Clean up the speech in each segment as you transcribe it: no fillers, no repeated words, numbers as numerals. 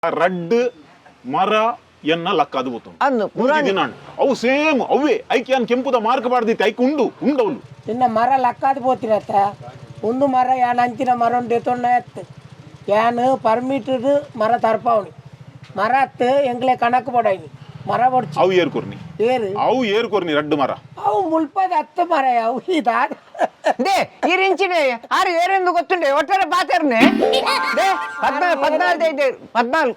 ರಡ್ಡ್ ಮರ ಎನ್ನ ಲಕ್ಕದು ಬೋತುಂಡು. ಅಂದು ಮೂಜಿ ಪುರಾಣಿ. ದಿನ ಆಂಡ್. ಅವು ಸೇಮ್ ಅವೇ ಐಕ್ ಯಾನ್ ಕೆಂಪುದ ಮಾರ್ಕ್ ಪಾಡ್ದಿತ್ತೆ ಐಕ್ ಉಂಡು ಉಂಡವ್ಲು. ನಿನ್ನ ಮರ ಲಕ್ಕಾದ್ ಪೋತಿರತ್ತ ಒಂದು ಮರ ಯಾನ್ ಅಂಚಿನ ಮರ ಉಂಡು ದೆತೊನ್ನ ಎತ್ತು ಯಾನ್ ಪರ್ಮಿಟ್ ಮರ ತರ್ಪಾವಣಿ ಮರ ಅತ್ತು ಎಂಕ್ಲೆ ಕಣಕ್ ಬೋಡಾಯ್ನಿ ಮರ ಬೊಡ್ಚಿ. ಅವು ಏರ್ ಕೊರ್ನಿ. ಏರು. ಅವು ಏರ್ ಕೊರ್ನಿ ರಡ್ಡ್ ಮರ. ಅವು ಮುಲ್ಪದ ಹತ್ತು ಮರ ಅವು ಇದಾದ. They ಈರಿಂಚಿನೆ ಆರು ಏರೆಂದು ಗೊತ್ತುಂಡೆ ಒಟ್ಟಾರೆ ಪಾತೆರ್ನೆ they 14 14 ಐತೆ 14.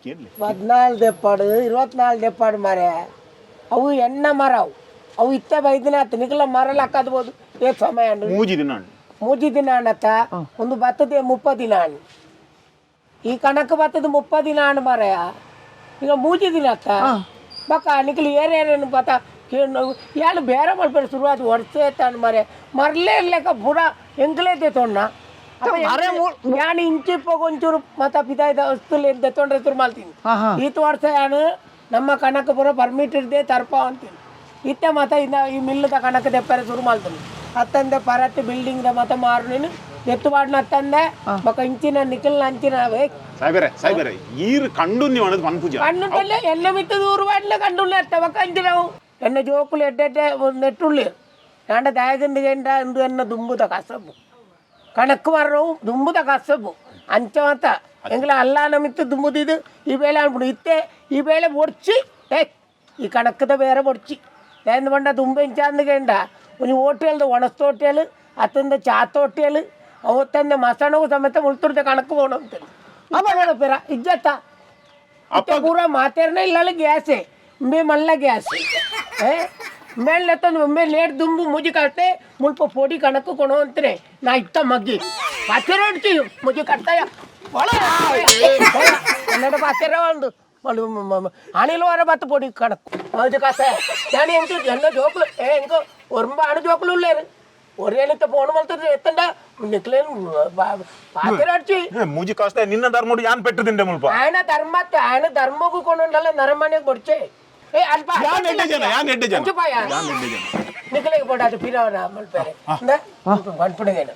ಕೇನ್ಲೆ. 14 ದೆಪ್ಪಾಡು 24 ದೆಪ್ಪಾಡು ಮರ ಅವು ಎಣ್ಣ ಮರ ಅವು ಅವು ಇತ್ತ ಬೈದಿನ ಆತು ನಿಕಲ ಮರ ಲಕ್ಕದ್ಬೋದು ಏ ಸಮಯ ಅಂಡು. ಮೂಜಿ ದಿನ ಆಂಡ್. ಮೂಜಿ ದಿನ ಅಣ್ಣತ್ತ ಒಂದು ಬತ್ತದೆ 30 ದಿನ ಅಣ್ಣ ಈ ಕಣಕ್ ಬತ್ತದ 30 ದಿನ ಅಣ್ಣ ಮಾರಾಯ ಈಗ ಮೂಜಿ ದಿನ ಅತ್ತ ಬಕ್ಕ ನಿಕಲ್ ಏರೇನು ಬತ್ತ ಯಾಳು ಬೇರೆ ಮಲ್ಪರೆ ಶುರುವಾದ ವರ್ಷ ಎತ್ತಾಣ ಮಾರೆ ಮರಲೇ ಇರ್ಲೆಕ್ಕ ಪೂರ ಎಂಕಲೇ ತೋಣ್ಣ ಮರ ಯಾನು ಇಂಚಿಪ್ಪ ಒಂಚೂರು ಮತ್ತ ಪಿದಾಯ್ದ ವಸ್ತುలు ಏನು ತೊಂದರೆ ಶುರು ಮಾಡ್ತೀನಿ. ಈತ ವರ್ಷ ಯಾನು ನಮ್ಮ ಕಣಕ್ ಪೂರ ಪರ್ಮಿಟ್ ಇರ್ದೆ ತರ್ಪ ಅಂತೀನಿ ಇತ್ತೆ ಮತ ಇನ್ನ ಈ ಮಿಲ್ಲದ ಕಣಕ್ ದೆಪ್ಪರೆ ಶುರು ಮಾಡ್ತೀನಿ ಅತ್ತಂದೆ ಪರತ್ ಬಿಲ್ಡಿಂಗ್ the ಮತ ಮಾರು ನೀನು ಎತ್ತು ಬಾಡ್ನ ಅತ್ತಂದೆ ಬೊಕ ಇಂಚಿನ ನಿಖಲ್ನ ಅಂಚಿನ ಏ, ಸಾಯ್ಬೇರೆ ಸಾಯ್ಬೇರೆ ಈರ್ ಕಂಡು ನೀವು ಅನ್ನೋದು ಪನ್ಪುಜ. ಕಣ್ಣುಂಟಲ್ಲೇ ಎಣ್ಣೆ ಮಿತ್ತ ದೂರು ಬಾಡ್ಲೆ ಕಂಡುಳ್ಳೆ ಅತ್ತ ಬೊಕ ಅಂಚಿನವು ಎಣ್ಣೆ ಜೋಕುಲು ಎಡ್ಡೆಡ್ಡೆ ಒಂದು ನೆಟ್ಟುಳ್ಳಿ ನಾಂಡ ದಾಯಗಂದು ಗಂಡ ಇಂದು ಎನ್ನ ದುಂಬುದ ಕಸಬು ಕಣಕ್ ಮಾರವು ದುಂಬುದ ಕಸಬು ಅಂಚ ಮತ ಎಂಗ್ಲ ಅಲ್ಲಾನ ಮಿತ್ತು ದುಂಬುದಿದು ಈ ಬೇಳೆ ಅನ್ಬಿಡು ಇತ್ತೆ ಈ ಬೇಳೆ ಬೊಡ್ಚಿ ಏ ಈ ಕಣಕ್ಕದ ಬೇರೆ ಬೊಡ್ಚಿ ಏನು ಬಂಡ ದುಂಬ ಇಂಚಾಂದು ಗಂಡ ಒಂದು ಹೋಟೆಲ್ದು ಒಣಸ್ತೋಟೆಲ್ ಅತ್ತಂದ ಚಾತೋಟೆಲ್ ಅವತ್ತಂದ ಮಸಣವು ಸಮೇತ ಮುಳ್ತುರ್ದ ಕಣಕ್ ಬೋಣ ಅಂತೀನಿ ಅಪ್ಪ ಪೇರ ಇಜ್ಜತ್ತ ಅಪ್ಪ ಪೂರ ಮಾತೇರ್ನ ಇಲ್ಲ ಗ್ಯಾಸೆ ಉಂಬೆ ಮಲ್ಲ ಗ್ಯಾಸ್ ಏ ಮೇಲೆ ತಂದು ಒಮ್ಮೆ ಲೇಟ್ ದುಂಬು ಮುಜಿ ಕಟ್ತೆ ಮುಲ್ಪ ಪೊಡಿ ಕಣಕ್ಕು ಕೊಣೋ ಅಂತಾರೆ ನಾ ಇತ್ತ ಮಗ್ಗಿ ಪಾತೆರ ಹೊಡ್ತೀವಿ ಮುಜಿ ಕಟ್ತಾಯ ಒಳ ಕನ್ನಡ ಪಾತೆರ ಒಂದು ಅಣಿಲ್ ವಾರ ಬತ್ತು ಪೊಡಿ ಕಣಕ್ಕು ಮುಜಿ ಕಾಸ ನಾನು ಎಂಟು ಎಲ್ಲ ಜೋಕ್ಲು ಏ ಎಂಕೋ ಒರಂಬ ಅಣು ಜೋಕ್ಲು ಉಳ್ಳೇರು ಒರೇನಿತ್ತ ಫೋನ್ ಮಲ್ತದೆ ಎತ್ತಂಡ ನಿಕ್ಲೇನು ಪಾತೆರ ಹೊಡ್ತೀವಿ. ಮೂಜಿ ಕಾಸ್ತ ನಿನ್ನ ಧರ್ಮಡು ಯಾನ್ ಪೆಟ್ಟು ತಿಂಡೆ ಮುಲ್ಪ. ఆయన ಧರ್ಮಕ್ಕೆ ఆయన ಧರ್ಮಕ್ಕೂ ಕೊಂಡಲ್ಲ ನರಮನೆಗೆ ಬೊಡ್ಚೆ ಏ ಅಲ್ಪ. ಯಾನ್ ಎಡ್ಡೆ ಜನ ಯಾನ್ ಎಡ್ಡೆ ಜನ. ಅಂಚುಪಾಯ. ಯಾನ್ ಎಡ್ಡೆ ಜನ. ನಿಕಲೆಗೆ ಬೋಡ ಅದು ಪಿರವನ ಮಲ್ಪೇರೆ ಗಂಟುಗೇನು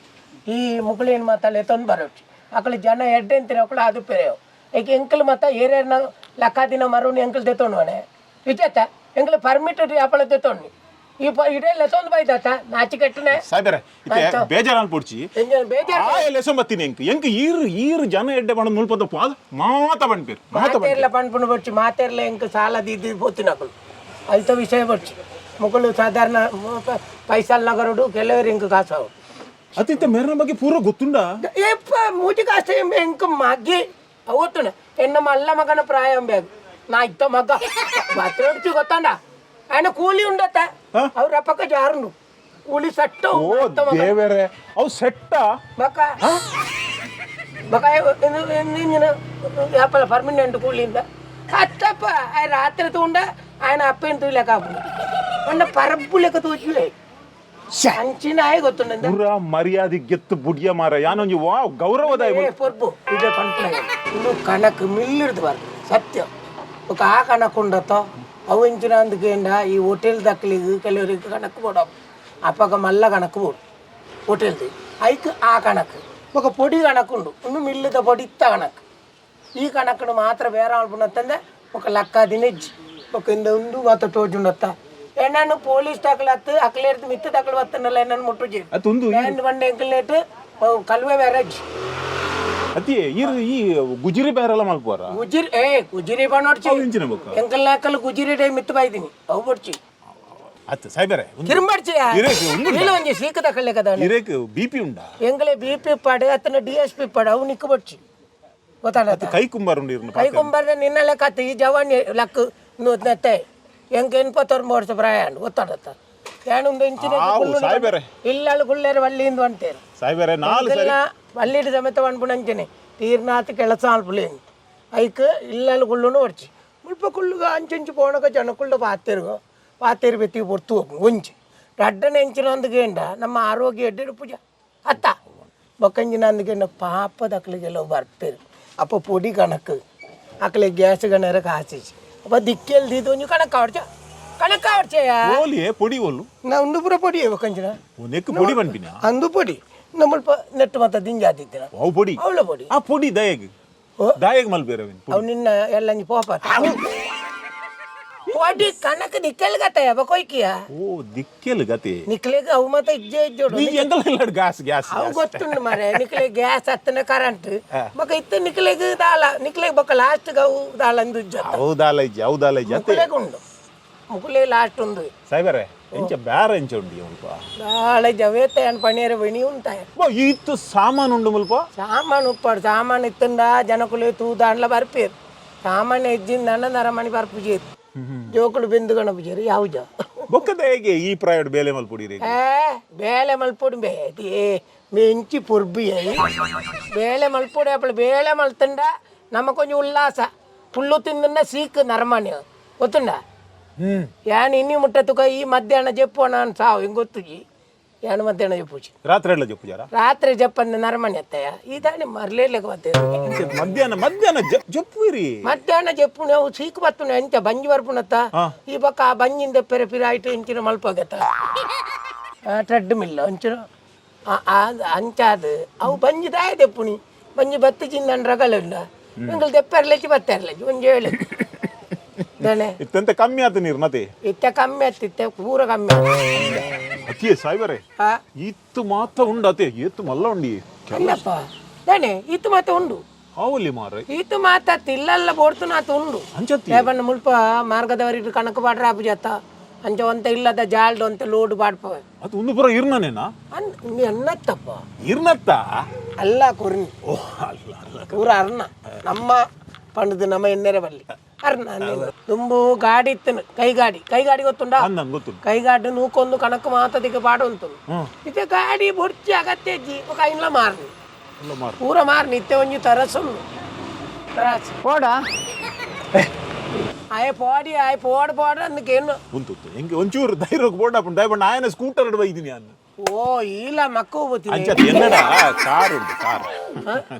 ಈ ಮುಗುಳೇನು ಮಾತಲ್ಲ ತಂದು ಬರೋಚ್ ಅಕಳು ಜನ ಎಡ್ಡೆ ಅಂತೀರ ಅಕಳು ಅದು ಪೆರೆಯೋ ಏಕೆ ಎಂಕಲ್ ಮತ್ತ ಏರೇರ್ನ ಲಕ್ಕ ದಿನ ಮರುನಿ ಎಂಕಲ್ ದೆತ್ತೊಂಡ್ವನೆ ವಿಚೇತ ಎಂಕಲ್ ಪರ್ಮಿಟ್ ಅಪ್ಪಳ ದೆತ್ತೊಂಡು ಈ ಪ ಇಡೇ ಲೆತ್ತೊಂದು ಬೈದಾತ ನಾಚಿ ಕೆಟ್ಟನೆ. ಸಾಯ್ಬೇರೆ ಇತ್ತೆ ಆಯ್ತು. ಬೇಜಾರ್ ಅನ್ಪೊಡ್ಚಿ. ಬೇಜಾರು. ಆ ಎಲೆಸೊ ಬತ್ತೀನಿ ಎಂಕ್ ಎಂಕ್ ಈರ್ ಈರ್ ಜನ ಎಡ್ಡೆ ಬಣ್ಣ ಮುಲ್ಪದ ಪಾದ ಮಾತ ಬಣ್ಪೇರು ಮಾತ ಬಣ್ಪೇರು. ಮಾತೇರ್ಲ ಪಣ್ಪುಣ ಬೊಡ್ಚಿ ಮಾತೇರ್ಲ ಎಂಕ್ ಸಾಲ ದೀದಿ ಪೋತಿನಕುಲು ಐತ ವಿಷಯ ಬೊಡ್ಚಿ ಮುಕುಲು ಸಾಧಾರಣ ಪೈಸಲ್ ನಗರುಡು ಕೆಲವರು ಇಂಕ್ ಕಾಸವು. ಅತಿತ್ತ ಮೇರ್ನ ಬಗ್ಗೆ ಪೂರ ಗೊತ್ತುಂಡ. ಏಪ್ಪ ಮೂಜಿ ಕಾಸ ಎಂಕ್ ಮಗ್ಗಿ ಅವತ್ತುಣ ಎನ್ನ ಮಲ್ಲ ಮಗನ ಪ್ರಾయం ಬೇಕು ನಾ ಇತ್ತ ಮಗ್ಗ ಬತ್ತಿ ಗೊತ್ತಂಡ ఆయన ಕೂಲಿ ఉండತ್ತ ಅವ್ರ ಅಪ್ಪಕ್ಕ ಜಾರುಂಡು ಕೂಲಿ ಸಟ್ಟು. ಓ ದೇವರೇ ಅವು ಸೆಟ್ಟ. ಬಕ್ಕ ಬಕ್ಕ ವ್ಯಾಪಾರ ಪರ್ಮನೆಂಟ್ ಕೂಲಿಂದ ಅತ್ತಪ್ಪ ఆయన ರಾತ್ರಿ ತೂಂಡ ఆయన ಅಪ್ಪೇನು ತೂಲೆಕ మొన్న పరబ్బు లెక్క తోచులే అంచిన ಆಯ್ ಗೊತ್ತುಂಡ. ಪೂರ ಮರ್ಯಾದೆ ಗೆತ್ತು ಬುಡಿಯ ಮಾರ ಯಾನೊಂಜಿ ವಾ ಗೌರವದ. ಏ ಪೊರ್ಬು ಇದೆ ಪನ್ಪುನ ಇಂದು ಕಣಕ್ ಮಿಲ್ಲಿಡ್ದು ಬಾರ್ದು ಸತ್ಯ ఒక ಆ ಕಣಕ್ ಉಂಡತ್ತೋ ಅವು ಇಂಚಿನ ಅಂದ್ಕೇಂಡ ಈ ಹೋಟೆಲ್ ದಕ್ಲಿಗ್ ಕೆಲವರಿಗೆ ಕಣಕ್ ಬೋಡವು ಅಪ್ಪಗ ಮಲ್ಲ ಕಣಕ್ ಬೋಡು ಹೋಟೆಲ್ದು ಐಕ್ ಆ ಕಣಕ್ ఒక పొడి ಕಣಕ್ ಉಂಡು ಉಂದು ಮಿಲ್ಲುದ ಪೊಡಿ ಇತ್ತ ಕಣಕ್ ಈ ಕಣಕ್ಕಡು ಮಾತ್ರ ಬೇರೆ ಆಳ್ಪುನತ್ತಂದೆ ఒక ಲಕ್ಕ ದಿನೆಜ್ಜಿ ఒక ಇಂದ ಉಂದು ಮಾತ ಟೋಜುಂಡತ್ತ ಎಣ್ಣನ್ನು ಪೊಲೀಸ್ ತಕಲತ್ತು ಅಕ್ಲೇರ್ದು ಮಿತ್ತು ತಕಲು ಬತ್ತನಲ್ಲ ಎಣ್ಣನ್ನು ಮುಟ್ಟುಜಿ. ಅತ್ತೊಂದು ಬ್ಯಾಂಡ್ ಬಂಡೆ ಎಂಕಲ್ನೇಟ್ ಕಲ್ವೆ ಬ್ಯಾರೇಜ್. ಅತಿ ಈರ್ ಈ ಗುಜಿರಿ ಬೇರೆಲ್ಲ ಮಲ್ಪುವಾರ. ಗುಜಿರಿ ಏ ಗುಜಿರಿ ಬಣ್ಣೋಡ್ಚಿ. ಅವು ಇಂಚಿನ ಬೊಕ್ಕ. ಎಂಕಲ್ ನಾಕಲ್ ಗುಜಿರಿ ಡೇ ಮಿತ್ತು ಬೈದಿನಿ ಅವು ಬೊಡ್ಚಿ. ಅತ್ತ ಸಾಯ್ಬೇರೆ ತಿರುಂಬಡ್ಚಿ. ಇರೇಕ್ ಉಂದುಂಡ? ಇಲ್ಲ ಒಂಜಿ ಸೀಕ ತಕಲ್ಲೆ ಕದ. ಇರೇಕ್ ಬಿ ಪಿ ಉಂಡ. ಎಂಕಲೆ ಬಿ ಪಿ ಪಾಡು ಅತ್ತನ D S P ಪಾಡು ಅವು ನಿಕ್ಕು ಬೊಡ್ಚಿ ಗೊತ್ತಾಡ. ಕೈ ಕುಂಬಾರ ಉಂಡು ಇರ್ನ. ಕೈ ಕುಂಬಾರ ನಿನ್ನ ಲೆಕ್ಕ ಈ ಜವಾನ್ ಲಕ್ ನತ್ತೆ ಎಂಕ 89 ವರ್ಷ ಪ್ರಾಯ ಗೊತ್ತಾಡತ್ತ ಏನುಂದು ಇಂಚಿನ. ಆವು ಸಾಯ್ಬೇರೆ. ಇಲ್ಲಳು ಗುಲ್ಲೇರು ವಳ್ಳಿಯಿಂದ ಅಂತೇರು. ಸಾಯ್ಬೇರೆ ನಾಲ್ ಸರಿ. ವಳ್ಳಿಡ್ ಸಮೇತ ಪನ್ಪುನಂಚನೆ ತೀರ್ನಾಥ್ ಕೆಲಸ ಆಲ್ಪುಲೇನು ಐಕ್ ಇಲ್ಲಲು ಕುಳ್ಳುನು ಒಡ್ಚಿ ಮುಲ್ಪ ಕುಳ್ಳುಗ ಅಂಚಂಚು ಪೋಣಕ ಜನಕುಳ್ಳ ಪಾತೆರ್ಗು ಪಾತೆರು ಬೆತ್ತಿ ಪೊರ್ತು ಹೋಗು ಒಂಜಿ ರಡ್ಡನೆ ಎಂಚಿನ ಅಂದ್ಕೇಂಡ ನಮ್ಮ ಆರೋಗ್ಯ ಎಡ್ಡೆ ಪೂಜೆ ಅತ್ತ ಬೊಕ್ಕಂಜಿನ ಅಂದ್ಕೇಂಡ ಪಾಪದ ಅಕ್ಲಿಗೆಲ್ಲ ಬರ್ಪೇರು ಅಪ್ಪ ಪೊಡಿ ಕಣಕ್ ಅಕ್ಲೆ ಗ್ಯಾಸ್ ಗಣರ ಕಾಸಿಸಿ ಅಪ್ಪ ದಿಕ್ಕೆಲ್ ದೀದು ಒಂಜಿ ಕಣಕ್ ಅವಡ್ಚ ಕಣಕ್ ಅವಡ್ಚೆಯಾ. ಓಲಿಯೇ ಪೊಡಿ ಓಲು. ನಾ ಒಂದು ಪೂರ ಪೊಡಿ ಬೊಕ್ಕಂಜಿನ. ನೆಕ್ ಪೊಡಿ ಪನ್ಪಿನ. ಅಂದು ಪೊಡಿ ನಮ್ಮಲ್ಪ ನೆಟ್ಟು ಮತ್ತ ದಿಂಜಾದಿತ್ತಿನ. ಅವು ಪೊಡಿ. ಅವಳ ಪೊಡಿ. ಆ ಪೊಡಿ ದಯಗ್. ದಾಯಗ್ ಮಲ್ಪೇರ ಅವಿನ್? ಅವು ನಿನ್ನ ಎಲ್ಲ ಪೋಪ ಪೋಡಿ ಕಣಕ್ ದಿಕ್ಕೆಲ್ ಗತೆ ಕೊಯ್ಕಿಯ. ಓ, ದಿಕ್ಕೆಲ್ ಗತಿ. ನಿಕ್ಲೆಗ್ ಅವು ಮತ್ತೆ ಇಜ್ಜೆ ಇಜ್ಜೋಡು. ನೀ ಎಂಕಲ್ ಇಲ್ಲ ಗ್ಯಾಸ್ ಗ್ಯಾಸ್. ಅವು ಗೊತ್ತುಂಡು ಮಾರೆ, ನಿಕ್ಲೆ ಗ್ಯಾಸ್ ಹತ್ತನ ಕರೆಂಟ್ ಬೊಕ ಇತ್ತ ನಿಕ್ಲೆಗ್ ದಾಲ ನಿಕ್ಲೆಗ್ ಬೊಕ ಲಾಸ್ಟ್ ಅವು ದಾಲ ಅಂದು ಉಜ್ಜತ್ತ. ಹೌದಾಲ ಇಜ್ಜಿ, ಹೌದಾಲ ಇಜ್ಜಿ ಅತ್ತೆ. ಮುಕುಲೆಗ್ ಉಂಡು, ಮುಕುಲೆ ಲಾಸ್ಟ್ ಉಂದು. ಸಾಯ್ಬಾರೆ, ಎಂಚ ಬ್ಯಾರ ಎಂಚ ಉಂಡು ಮುಲ್ಪ? ದಾಳ ಜವೇತ ಪಣಿಯರ ಬಣಿ ಉಂತಾಯ. ಬೋ, ಈತ್ ಸಾಮಾನು ಉಂಡು ಮುಲ್ಪ. ಸಾಮಾನು ಉಪ್ಪಾಡು ಸಾಮಾನು ಇತ್ತಂಡ ಜನಕುಲೆ ತೂದಾಂಡ್ಲ ಬರ್ಪೇರು. ಸಾಮಾನ್ಯ ಇಜ್ಜಿಂದ ನರಮಣಿ ಬರ್ಪುಜೇರು, ಜೋಕುಲು ಬೆಂದು ಗಣಪುಜೇರು ಯಾವ್ಜ. ಬೊಕ್ಕದ ಹೇಗೆ ಈ ಪ್ರಾಯಡ್ ಬೇಲೆ ಮಲ್ಪುಡಿರಿ? ಏ, ಬೇಲೆ ಮಲ್ಪೊಡು ಬೇ ಮೆಂಚಿ ಪೊರ್ಬಿ ಬೇಳೆ ಮಲ್ಪೊಡು. ಅಪ್ಪಳು ಬೇಳೆ ಮಲ್ತಂಡ ನಮ್ಮ ಕೊಂಚ ಉಲ್ಲಾಸ. ಪುಲ್ಲು ತಿಂದ ಸೀಕ್ ನರಮಣಿ ಗೊತ್ತುಂಡ. ಯಾನ್ ಇನ್ನಿ ಮುಟ್ಟ ತುಕ ಈ ಮಧ್ಯಾಹ್ನ ಜಪ್ಪು ನಾನು ಸಾವು ಹಿಂಗೆ ಗೊತ್ತುಜಿ. ಯಾನು ಮಧ್ಯಾಹ್ನ ಜಪ್ಪುಜಿ. ರಾತ್ರಿ ಎಲ್ಲ ಜಪ್ಪುಜಾರ? ರಾತ್ರಿ ಜಪ್ಪಂದ ನರಮಣಿ ಅತ್ತಯ್ಯ ಈ ತಾನೆ ಮರ್ಲೇಲೆಗೆ ಬರ್ತೇವೆ. ಮಧ್ಯಾಹ್ನ ಮಧ್ಯಾಹ್ನ ಜಪ್ಪುವಿರಿ. ಮಧ್ಯಾಹ್ನ ಜಪ್ಪು ನಾವು ಸೀಕ್ ಬತ್ತುನ ಎಂಚ ಬಂಜಿ ಬರ್ಪುನತ್ತ. ಈ ಬೊಕ್ಕ ಆ ಬಂಜಿಂದ ಪೆರೆ ಪಿರಾಯ್ಟ್ ಎಂಚಿನ ಮಲ್ಪಗತ್ತ ಟ್ರೆಡ್ ಮಿಲ್ ಒಂಚೂರು ಅಂಚಾದ್ ಅವು ಬಂಜಿ ದಾಯ ದೆಪ್ಪುನಿ. ಬಂಜಿ ಬತ್ತು ಚಿಂದನ್ ರಗಳುಂಡ ಎಂಕಲ್ ದೆಪ್ಪರ್ಲೆಚ್ಚಿ ಬತ್ತೆರ್ಲೆಚ್ಚಿ ಒಂಜಿ ಹೇಳು ದಣೆ. ಇತ್ತಂತೆ ಕಮ್ಮಿ ಆತು ನೀರು ಮತ್ತೆ. ಇತ್ತೆ ಕಮ್ಮಿ ಆತು, ಇತ್ತೆ ಪೂರ ಕಮ್ಮಿ ಆತು. ಅತಿಯೇ ಸಾಯ್ಬಾರೆ. ಆ? ಇತ್ತು ಮಾತ್ರ ಉಂಡು ಅತೆ, ಏತು ಮಲ್ಲ ಉಂಡಿ. ಅಲ್ಲಪ್ಪ ದಣೆ, ಇತ್ತು ಮಾತ ಉಂಡು. ಹಾವಲಿ ಮಾರ. ಇತ್ತು ಮಾತ ಇಲ್ಲಲ್ಲ ಬೋಡ್ತು ನಾತ ಉಂಡು. ಅಂಚತ್ತಿ. ಲೇಬಣ್ಣ ಮುಲ್ಪ ಮಾರ್ಗದವರಿಗೆ ಕಣಕ್ ಪಾಡ್ರ ಆಪುಜತ್ತ ಅಂಚ ಒಂತ ಇಲ್ಲದ ಜಾಲ್ಡ್ ಒಂತ ಲೋಡ್ ಪಾಡ್ಪವೆ. ಅದು ಒಂದು ಪುರ ಇರ್ನನೇನಾ? ಅನ್ ನೀ ಅನ್ನತ್ತಪ್ಪ. ಇರ್ನತ್ತ. ಅಲ್ಲ ಕೊರ್ನಿ. ಓ, ಅಲ್ಲ ಅಲ್ಲ. ಪೂರ ಅರ್ಣ ನಮ್ಮ ಪಂಡದು ನಮ್ಮ ಎಣ್ಣೆರೆ ಬಲ್ಲಿ ಅರ್ಣ ದುಂಬು ಗಾಡಿ ಇತ್ತನು, ಕೈ ಗಾಡಿ. ಕೈ ಗಾಡಿ ಗೊತ್ತುಂಡಾ? ನಂಗೆ ಗೊತ್ತುಂಟು. ಕೈ ಗಾಡಿ ನೂಕೊಂದು ಕಣಕ್ ಮಾತದಿಗೆ ಪಾಡ ಉಂಟು. ಇತ್ತೆ ಗಾಡಿ ಬೊಡ್ಚಿ ಅಗತ್ಯ ಅಜ್ಜಿ ಬೊಕ ಐನ್ಲ ಮಾರ್ನಿ. ಅಲ್ಲ ಮಾರ. ಪೂರ ಮಾರ್ನಿ. ಇತ್ತೆ ಒಂಜಿ ತರಸುಂಡು ತರಸು. ಪೋಡ. ಆಯೆ ಪೋಡಿ ಆಯೆ ಪೋಡ್ ಪೋಡ ಅಂದಕೇನು. ಉಂಟು ಹೆಂಗೆ ಒಂಚೂರು ಧೈರ್ಯಕ್ಕೆ ಬೋರ್ಡ್ ಹಾಕೊಂಡು ದಯಪಂಡ ಆಯನ ಸ್ಕೂಟರ್ ಬೈದಿನಿ ಅನ್ನ. ಓ ಇಲ್ಲ ಮಕ್ಕ ಹೋಗ್ತೀನಿ. ಅಂಚತ್ ಎನ್ನಡ ಕಾರ್ ಉಂಟು, ಕಾರ್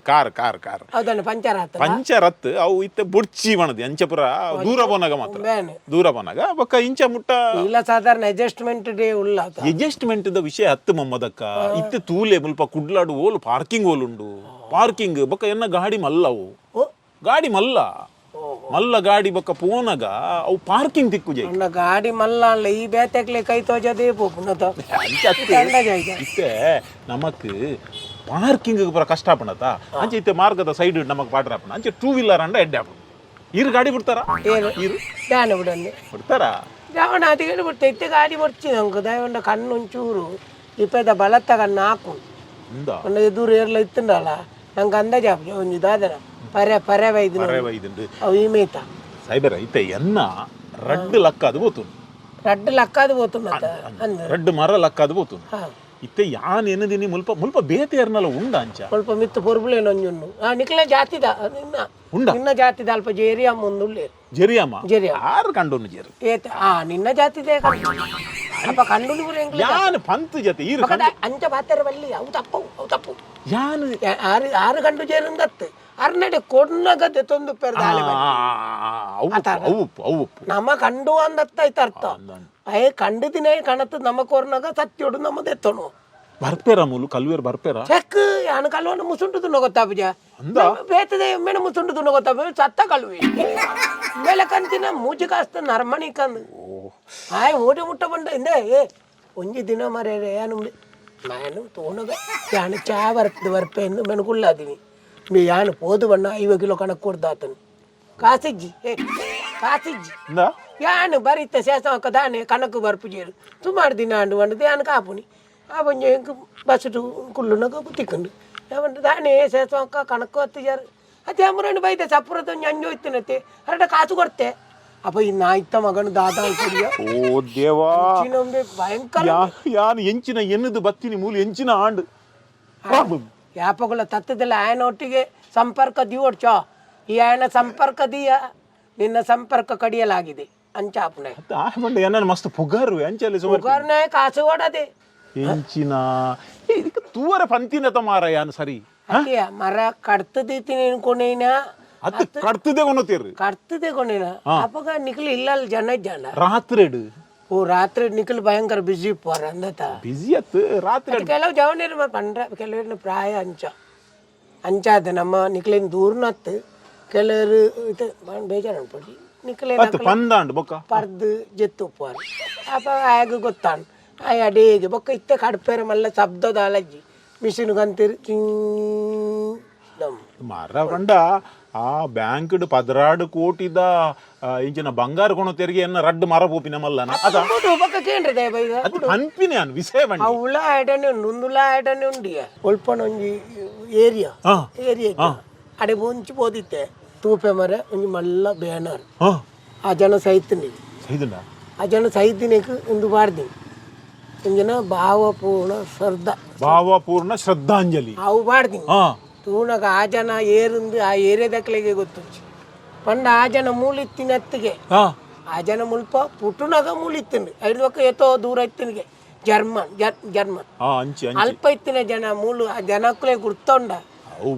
ಕಾರ್ ಕಾರ್ ಕಾರ್. ಹೌದಣ್ಣ, ಪಂಚರ್ ಆತ. ಪಂಚರ್ ಹತ್ತು ಅವು ಇತ್ತೆ ಬುಡ್ಚಿ ಬಣದಿ ಅಂಚಪುರ ದೂರ ಪೋನಾಗ ಮಾತ್ರ. ಬೇನೆ. ದೂರ ಪೋನಾಗ ಬೊಕ್ಕ ಇಂಚ ಮುಟ್ಟ. ಇಲ್ಲ, ಸಾಧಾರಣ ಅಡ್ಜಸ್ಟ್ಮೆಂಟ್ ಡೇ ಉಲ್ಲ. ಅಡ್ಜಸ್ಟ್ಮೆಂಟ್ the ವಿಷಯ ಹತ್ತು ಮಮ್ಮದಕ್ಕ. ಇತ್ತೆ ತೂಲೆ ಮುಲ್ಪ ಕುಡ್ಲಾಡು ಓಲು ಪಾರ್ಕಿಂಗ್ ಓಲುಂಡು ಪಾರ್ಕಿಂಗ್. ಬೊಕ್ಕ ಎನ್ನ ಗಾಡಿ ಮಲ್ಲವು. ಓ. ಗಾಡಿ ಮಲ್ಲ ಮಲ್ಲ ಗಾಡಿ. ಬೊಕ್ಕ ಪೋನಾಗ ಅವು ಪಾರ್ಕಿಂಗ್ ತಿಕ್ಕುಜೆ. ಅಣ್ಣ ಗಾಡಿ ಮಲ್ಲ ಅಲ್ಲ, ಈ ಬೇತೆಕ್ಲೆ ಕೈ ತೋಜದೇ ಪೋಪುನತ. ಅಂಚ ಅತ್ತೆ. ಅಂದಾಜ್ ಆಯ್ತು. ಇತ್ತೆ ನಮಕ್ ಪಾರ್ಕಿಂಗ್ ಪೂರ ಕಷ್ಟ ಆಪಣತ. ಅಂಚೆ ಇತ್ತೆ ಮಾರ್ಗದ ಸೈಡ್ ನಮಕ್ ಪಾಡ್ರ ಆಪಣ. ಅಂಚೆ ಟೂ ವೀಲರ್ ಅಂಡ ಎಡ್ಡೆ ಆಪಣ. ಇರು ಗಾಡಿ ಬಿಡ್ತಾರ? ಏನು? ಇರು. ದಾನ ಬಿಡನ್ನಿ. ಬಿಡ್ತಾರ? ದಾವಣ ಅದಿಗೆ ಬಿಡ್ತೆ. ಇತ್ತೆ ಗಾಡಿ ಬಡ್ಚಿ ನಂಗೆ ದಯವಂಡ ಕಣ್ಣು ಒಂಚೂರು ಇಪ್ಪದ ಬಲತ್ತ ಕಣ್ಣು ಹಾಕು. ಇಂದ. ಒಂದು ಎದುರು ಏರ್ಲ ಇತ್ತುಂಡಲ್ಲ, ನಂಗೆ ಅಂದಾಜು ಆಪುಜಿ. ಒಂಜಿ ದಾದನ ಪರೆ ಪರೆ ಬೈದಿನ. ಪರೆ ಬೈದುಂಡು. ಅವು ಈ ಮೇತ. ಸೈಬರ, ಇತ್ತೆ ಎನ್ನ ರಡ್ಡು ಲಕ್ಕ ಅದು ಬೋತು. ರಡ್ಡು ಲಕ್ಕಾದು ಪೋತುಂಡತ್ತ ಅಂದ್. ರಡ್ಡು ಮರ ಲಕ್ಕ ಅದು ಬೋತು. ಹಾ. ಇತ್ತೆ ಯಾನ್ ಎನ್ನದಿನಿ, ಮುಲ್ಪ ಮುಲ್ಪ ಬೇತೆ ಏರ್ನಲ ಉಂಡ ಅಂಚ. ಸ್ವಲ್ಪ ಮಿತ್ತು ಪೊರ್ಬುಲೇನು ಒಂಜುಂಡು. ಆ ನಿಕ್ಲೆ ಜಾತಿದ ನಿನ್ನ. ಉಂಡ? ನಿನ್ನ ಜಾತಿದ ಅಲ್ಪ ಜೇರಿ ಅಮ್ಮ ಒಂದು ಉಳ್ಳೇರು. ಜೆರಿಯಮ್ಮ? ಜೆರಿಯಮ್ಮ. ಆರು ಕಂಡೋನು ಜೆರಿ. ಏತ ಆ ನಿನ್ನ ಜಾತಿದೇ ಕಂಡು ಅಪ್ಪ ಕಂಡು ಪೂರ ಎಂಕ್ಲೆ. ಯಾನ್ ಪಂತ್ ಜೊತೆ ಈರು. ಮಗದ ಅಂಚ ಪಾತೆರ ಬಲ್ಲಿ, ಅವು ತಪ್ಪು ಅವು ತಪ್ಪು. ಯಾನ್ ಆರು ಆರು ಗಂಡು ಜೇರುಂದತ್ತು ಅರ್ನಡೆ ಕೊಡ್ನಗದೆ ತೊಂದು ಪೆರ್ದಾಲೆ. ಅವು ಅವು ಅವು ಉಪ್ಪು. ನಮ್ಮ ಕಂಡು ಅಂದತ್ತ ಐತ ಅರ್ಥ. ಅಯ್ಯ ಕಂಡು ದಿನ ಕಣತ್ತು ನಮ್ಮ ಕೋರ್ನಾಗ ಸತ್ಯೋಡು ನಮ್ಮ ದೆತ್ತೋನು. ಬರ್ಪೇರ ಮೂಲು ಕಲ್ವೇರ್ ಬರ್ಪೇರ? ಚೆಕ್ ಯಾನು ಕಲ್ವನ ಮುಸುಂಟು ತುನ್ನ ಗೊತ್ತಾಪುಜ. ಅಂದ? ಬೇತದೆ ಮೇಣ ಮುಸುಂಟು ತುನ್ನ ಗೊತ್ತಾಪ ಸತ್ತ ಕಳುವಿ ಮೇಲೆ ಕಂತಿನ ಮೂಜಿ ಕಾಸ್ತ ನರಮಣಿ ಕಂದು ಆಯ್ ಓಡಿ ಮುಟ್ಟ ಬಂಡ ಇಂದೆ. ಏ ಒಂಜಿ ದಿನ ಮರೆ ಯಾನು ನಾನು ತೋಣಗ ಯಾನು ಚಾ ಬರ್ತು ಬರ್ಪೆ ಎಂದು ಮೆಣಗುಲ್ಲಾದಿನಿ ಮೀ ಯಾನು ಪೋದು ಬಣ್ಣ 50 ಕಿಲೋ ಕಣಕ್ ಕೊಡ್ದಾತನು. ಕಾಸಿಜ್ಜಿ, ಏ ಕಾಸಿಜ್ಜಿ. ಇಂದ. ಯಾನು ಬರಿತ ಶೇಷ ದಾನೆ ಕಣಕ್ ಬರ್ಪುಜೇರು ಸುಮಾರು ದಿನ ಅಂಡು ಬಂಡದು ಯಾನು ಕಾಪುನಿ. ಆ ಒಂಜಿ ಎಂಕ್ ಬಸ್ಟು ಕುಳ್ಳುನಗ ತಿಕ್ಕುಂಡು ಯಾವಂಡು ದಾನೆ ಶೇಷ ಕಣಕ್ಕು ಹತ್ತಿಜಾರು ಅತ್ತೆ ಅಮ್ಮರನ್ನು ಬೈದೆ ಸಪ್ಪುರದ ಒಂಜಿ ಅಂಜು ಇತ್ತಿನತ್ತೆ ಅರಡ ಕಾಸು ಕೊಡ್ತೆ. ಅಪ್ಪ ಈ ನಾಯ್ತ ಮಗನು ದಾದಾ ಕುಡಿಯ. ಓ ದೇವಾ. ಚಿನ್ನೊಂಬೆ ಭಯಂಕರ. ಯಾನ್ ಎಂಚಿನ ಎನ್ನದು ಬತ್ತಿನಿ ಮೂಲು ಎಂಚಿನ ಆಂಡ್. ಯಾಪಗುಲ ತತ್ತದಲ್ಲ ಆಯನ ಒಟ್ಟಿಗೆ ಸಂಪರ್ಕ ದಿವೋಡ್ಚೋ. ಈ ಆಯನ ಸಂಪರ್ಕ ದಿಯ ನಿನ್ನ ಸಂಪರ್ಕ ಕಡಿಯಲಾಗಿದೆ ಅಂಚಾಪುನೆ. ಆ ಬಂಡ ಏನಾನ ಮಸ್ತ್ ಪುಗಾರು ಅಂಚಲ್ಲಿ ಸುಮಾರು. ಪುಗಾರ್ನೆ ಕಾಸು ಕೊಡದೆ. ಎಂಚಿನ ಏ, ಇದಕ್ಕೆ ತೂವರ ಪಂತಿನ ತಮಾರ ಯಾನ್ ಸರಿ. ಅಲ್ಲಿಯ ಮರ ಕಡ್ತದೀತಿ ನೀನು ಕೊನೇನ. ಅದು ಕಡ್ತದೆ ಕೊನತೀರಿ. ಕಡ್ತದೆ ಕೊನೇನ. ಅಪ್ಪಗ ನಿಖಲ್ ಇಲ್ಲ ಜನ ಜನ. ರಾತ್ರಿಡ್. ಓ ರಾತ್ರಿ ನಿಖಲ್ ಭಯಂಕರ ಬಿಸಿ ಪೋರ ಅಂದತ. ಬಿಸಿ ಅತ್ತು ರಾತ್ರಿ. ಕೆಲವು ಜವನಿರು ಪಂಡ್ರ ಕೆಲವರು ಪ್ರಾಯ ಅಂಚ. ಅಂಚಾದ ನಮ್ಮ ನಿಕ್ಲೇನ್ ದೂರ್ನತ್ತು ಕೆಲವರು ಇದು ಬೇಜಾರು ಅನ್ಪಡಿ ನಿಕ್ಲೇನ್ ಅತ್ತು ಪಂದಾಂಡ್ ಬೊಕ್ಕ. ಪರ್ದು ಜೆತ್ತು ಉಪ್ಪುವಾರು ಅಪ್ಪ ಆಗ ಗೊತ್ತಾನು ಆಯ್ ಅಡೇಗೆ ಬೊಕ್ಕ ಇತ್ತೆ ಕಡ್ಪೇರ ಮಲ್ಲ ಶಬ್ದದ ಅಲಜ್ಜಿ ಮಿಷಿನ್ ಗಂತಿರು ನಮ್ ಮರ ಪಂಡ ಆ ಬ್ಯಾಂಕ್ 16 ಕೋಟಿದ ಇಂಚಿನ ಬಂಗಾರ ಕೊಣ ತೆರಿಗೆ ಎನ್ನ ರಡ್ಡು ಮರ ಪೋಪಿನ ಮಲ್ಲನ ಅದ. ಬೊಕ್ಕ ಕೇಂದ್ರ ದೇವ ಈಗ. ಅದು ಪನ್ಪಿನ ಅನ್ ವಿಷಯ ಬಂಡಿ. ಉಳ ಆಯ್ಡನೆ ಉಂಡು ಉಂದುಲ ಆಯ್ಡನೆ ಉಂಡಿಯ ಒಲ್ಪನ ಒಂಜಿ ಏರಿಯಾ. ಏರಿಯಾ ಅಡೆ ಒಂಚಿ ಪೋದಿತ್ತೆ ತೂಪೆ ಮರ ಒಂಜಿ ಮಲ್ಲ ಬ್ಯಾನರ್. ಆ ಜನ ಸೈತಿನಿ. ಸೈದುಂಡ. ಆ ಜನ ಸೈತಿನಿಕ್ ಇಂದು ಪಾಡ್ದಿನಿ ಇಂಜಿನ ಭಾವಪೂರ್ಣ ಶ್ರದ್ಧಾ. ಭಾವಪೂರ್ಣ ಶ್ರದ್ಧಾಂಜಲಿ. ಅವು ಪಾಡ್ದಿನಿ. ತೂನಗ ಆ ಜನ ಏರಿಂದು ಆ ಏರಿಯಾದಕ್ಲೆಗೆ ಗೊತ್ತುಂಚಿ ಪಂಡ ಆ ಜನ ಮೂಲಿತ್ತಿನ ಅತ್ತಿಗೆ. ಆ ಜನ ಮುಲ್ಪ ಪುಟ್ಟುನಗ ಮೂಲಿತ್ತಿನ ಐದು ಒಕ್ಕ ಏತೋ ದೂರ ಇತ್ತಿನಿಗೆ ಜರ್ಮನ್ ಜರ್ಮನ್. ಅಂಚಿ ಅಂಚಿ. ಅಲ್ಪ ಇತ್ತಿನ ಜನ ಮೂಲು ಆ ಜನಕ್ಕಲೇ ಗುರ್ತೊಂಡ.